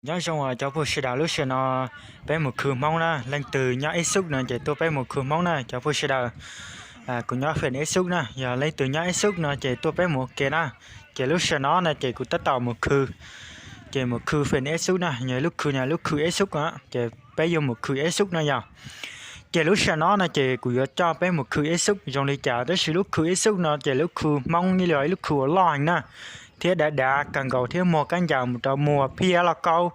Nyob zoo cov phooj ywg sawv daws, lub sij hawm no peb mus khw Hmoob na, leej twg nyob Eb Xub no ces tuaj peb mus khw Hmoob na cov phooj ywg sawv daws. Kuv nyob Fiam Eb Xub na, yog leej twg nyob Eb Xub no ces tuaj peb mus ua ke na. Ces lub sij hawm no no ces kuv tab tom mus khw, ces mus khw Fiam Eb Xub na, yog lub khw no lub khw Eb Xub, ces peb yuav mus khw Eb Xub no yog. Ces lub sij hawm no no ces kuv yuav coj peb mus khw Eb Xub zoo li cas, tab sis lub khw Eb Xub no ces lub khw Hmoob ib li lub khw uas loj heev na, thiab dav dav kawg nkaus thiab muag kab ncaws mus rau muag phiab lauj kaub,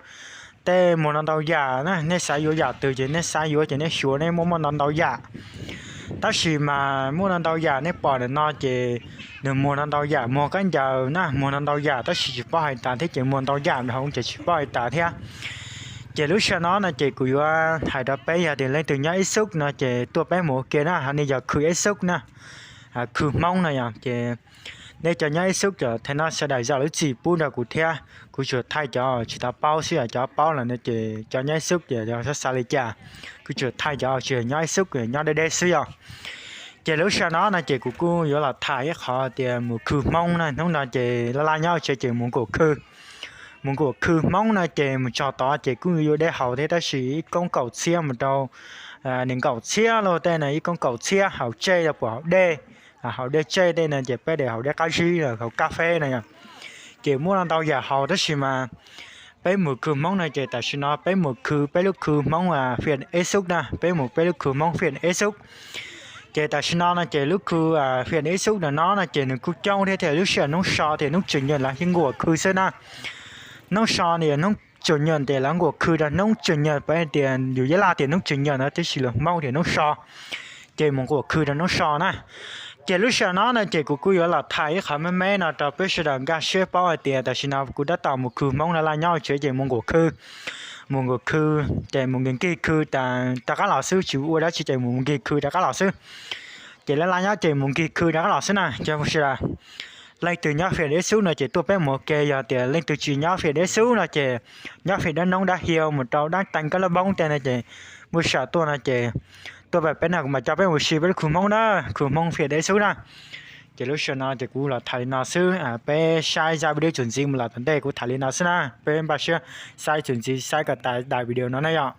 tej muag no ntau yam na, nej xav yuav yam twg ces nej xav yuav ces nej xyuas nej muaj muaj ntau ntau yam. Tab sis mas muaj ntau ntau yam nej pom ntawm no ces nws muag ntau ntau yam, muag kab ncaws na, muag ntau ntau yam tab sis tsis paub hais tas thiab ces muag ntau yam nrog hauv ces tsis paub hais tas thiab. Ces lub sij hawm no no ces kuv yuav hais rau peb, yog tias leej twg nyob Eb Xub no ces tuaj peb mus ua ke na, hos nej yog khw Eb Xub na, khw Hmoob no yog ces nej cov nyob Eb Xub ces thaiv no sawv daws zam lub txim pub rau kuv thiab, kuv tsuas thaij cov tsis tau paub xwb, yog cov paub lawm no ces cov nyob Eb Xub ces yog xav xav li cas, kuv tsuas thaij cov tsis nyob Eb Xub nyob deb deb xwb yog. Ces lub sij hawm no no ces kuv kuj yuav los tham ib qhov tias mus khw Hmoob na, hnub no ces laj laj nyob tsev ces mus nkuas khw. Mus nkuas khw Hmoob no ces mus txog tod ces kuj yuav deb haus thiab, tab sis ib koob kaum txhiab mus rau nees nkaum txhiab los tej no, ib koob kaum txhiab haus tsej los puas haus dej, haus dej tsej tej no ces peb de haus dej qab zib los haus kab feb no yog. Ces muaj ntau yam haus tab sis mas peb mus khw Hmoob no ces tam sim no peb mus khw peb lub khw Hmoob Fiam Eb Xub na, peb mus peb lub khw Hmoob Fiam Eb Xub. Ces tam sim no no ces lub khw Fiam Eb Xub no no ces nws kuj coob thiab, thiab lub sij hawm hnub so thiab hnub tsim nyog lawv thiaj nkuas khw xwb na. Hnub so no yog hnub tsim nyog ces lawv nkuas khw rau hnub tsim nyog, peb tias yus Yab Laj tias hnub tsim nyog no, tab sis lus Hmoob tias hnub so. Ces mus nkuas khw rau hnub so na. Ces lub sij hawm no no ces kuv kuj yuav los tham ib qhov me me no rau peb sawv daws nkag siab paub hais tias tam sim no kuv tab tom mus khw Hmoob laj laj nyob tsev ces mus nkuas khw. Mus nkuas khw, ces mus nkig nkig khw rov qab los xwb, tsis ua dab tsi ces mus nkig khw rov qab los xwb. Ces laj laj nyob ces mus nkig khw rov qab los xwb na cov phooj ywg sawv daws. Leej twg nyob Fiam Eb Xub no ces tuaj peb mus ua ke, yog tias leej twg tsis nyob Fiam Eb Xub no ces nyob Fiam Dab Noob Dab Hiau mus rau Dab Teeg Kab Lab Npoob tej no ces muaj sam tuaj no ces tuaj pab peb na, kuv mam coj peb mus si peb lub khw Hmoob na, khw Hmoob Fiam Eb Xub na. Ces lub sij hawm no ces kuv los tham li no xwb, peb saib zaj video txuas ntxiv mus lawm tom ntej kuv tham li no xwb na, peb npaj siab saib txuas ntxiv saib kom tas daim video no na yom.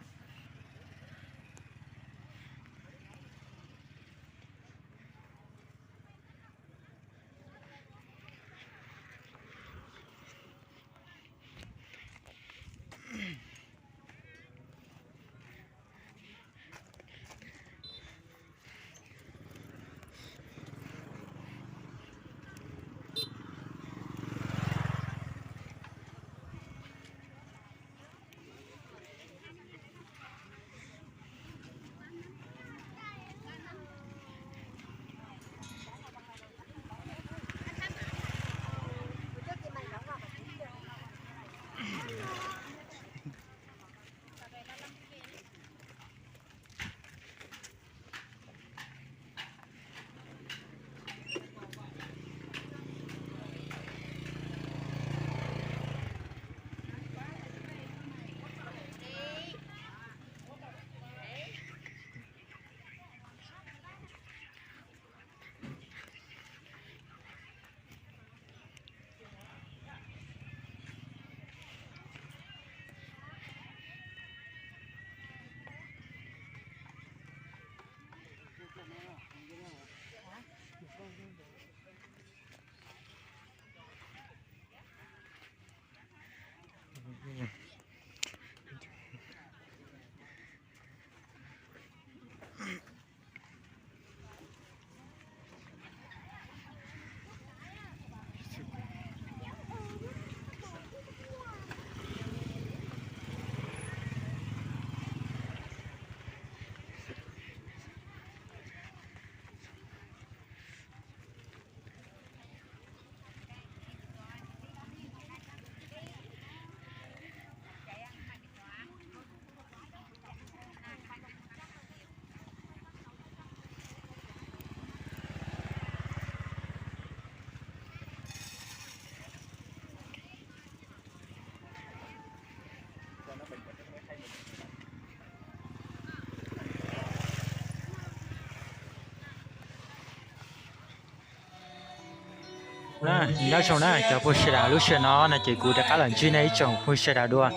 Nyob zoo na cov phooj ywg sawv daws, lub sij hawm no no ces kuv rov qab los ntsib nej ib tsoom phooj ywg sawv daws dua.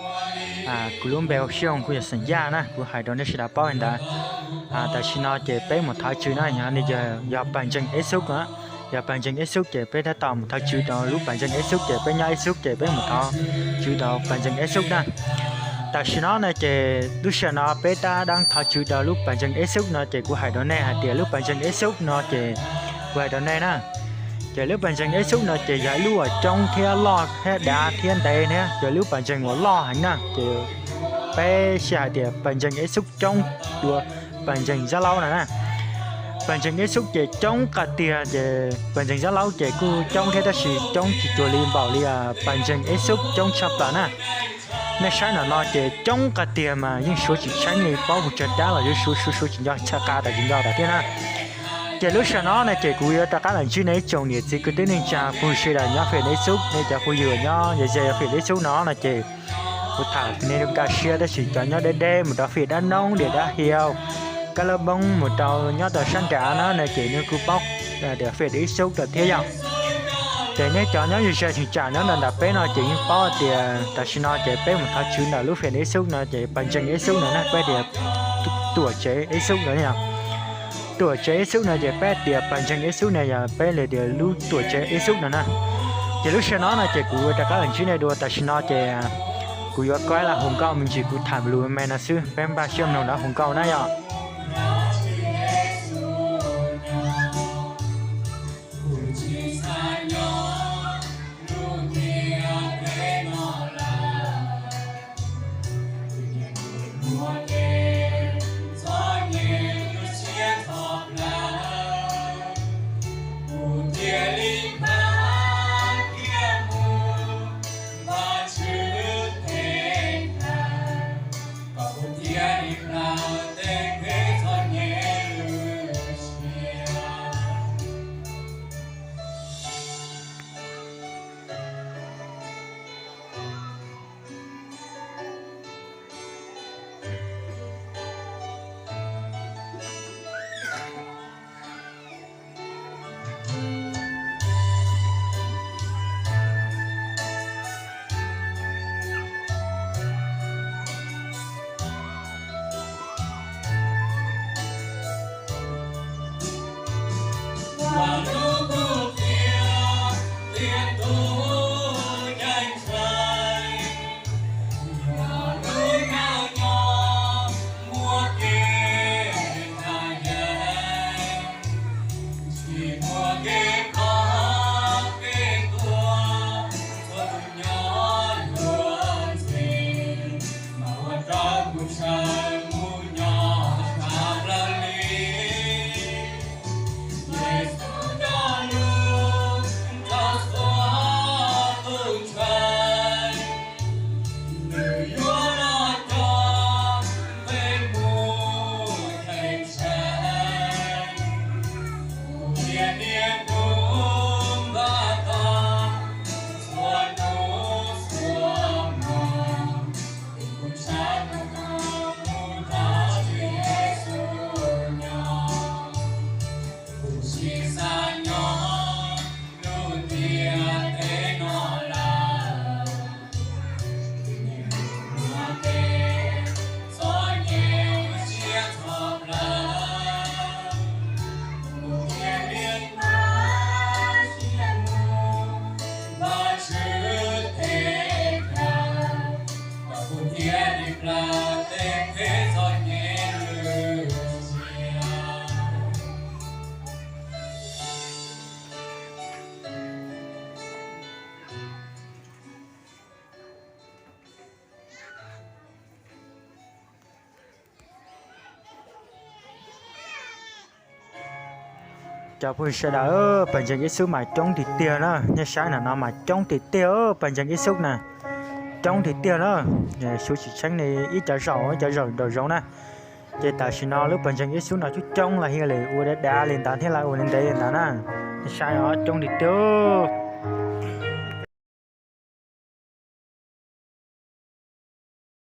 Kuv lub npe hu Xyooj, kuv yog xeem Yaj na, kuv hais rau nej sawv daws paub li ntawd. Tam sim no ces peb mus thov tswv na, yog pawg ntseeg Ej Xub na, yog pawg ntseeg Ej Xub ces peb tab tom mus thov tswv rau lub pawg ntseeg Ej Xub ces peb nyob Ej Xub ces peb mus thov tswv rau pawg ntseeg Ej Xub na. Tam sim no no ces lub sij hawm no peb tab dab thov tswv rau lub pawg ntseeg Ej Xub no ces kuv hais rau nej hais tias lub pawg ntseeg Ej Xub no ces kuv hais rau nej na, ces lub pawg ntseeg Ej Xub no ces yog ib lub uas coob thiab loj thiab dav thiab ntev thiab yog lub pawg ntseeg uas loj heev na. Ces peb sij hais tias pawg ntseeg Ej Xub coob dua pawg ntseeg Zab Laub no na. Pawg ntseeg Ej Xub ces coob qas tiag, ces pawg ntseeg Zab Laub ces kuj coob thiab tab sis coob tsis cuag li npaum li pawg ntseeg Ej Xub coob tshaj plaws na. Nej saib no no ces coob qas tiag mas yeej suav tsis tsheeb li, paub mus tsa dab los yuav suav suav suav tsis nco, tshaj qas tas tsis nco tas thiab na. Ces lub sij hawm no no ces kuv yuav rov qab los ntsib nej ib tsoom niam txiv kwv tij neej tsa phooj ywg sawv daws nyob fem Ej Xub, nej cov phooj ywg nyob ze ze fem Ej Xub no no ces kuv tham nej nkag siab tab sis cov nyob deb deb mus rau fem Dab Noob, Diam Dab Hiaus, Kab Lab Npoob mus rau nyob rau sab nrad no no ces nej kuj paub tias fem Ej Xub rau thiab yom. Ces nej cov nyob ze ze tseem tsam nyob ntawm peb no ces yeej paub tias tam sim no ces peb mus thov tswv ntawm lub fem Ej Xub no ces pawg ntseeg Ej Xub no na, peb tias tuam tsev Ej Xub no yom. Tuam tsev Ej Xub no ces peb tias pawg ntseeg Ej Xub no yog peb li tias lub tuam tsev Ej Xub no na. Ces lub sij hawm no no ces kuv rov qab los ntsib nej dua, tam sim no ces kuv yuav kov ib lo hu nkauj me ntsis, kuv tham lus me no xwb, peb npaj siab mloog lawv hu nkauj na yom. Cov phooj ywg sawv daws, pawg ntseeg Ej Xub mas coob tiag tiag na, nej saib na no mas coob tiag tiag, pawg ntseeg Ej Xub na, coob tiag tiag na. Suav tsis tsheeb li, ib cov zaum ib cov zaum nraum zoov na. Ces tam sim no lub pawg ntseeg Ej Xub no coob coob los yeej li ua dav dav li ntawd thiab los ua ntev ntev li ntawd na. Nej saib os, coob tiag tiag.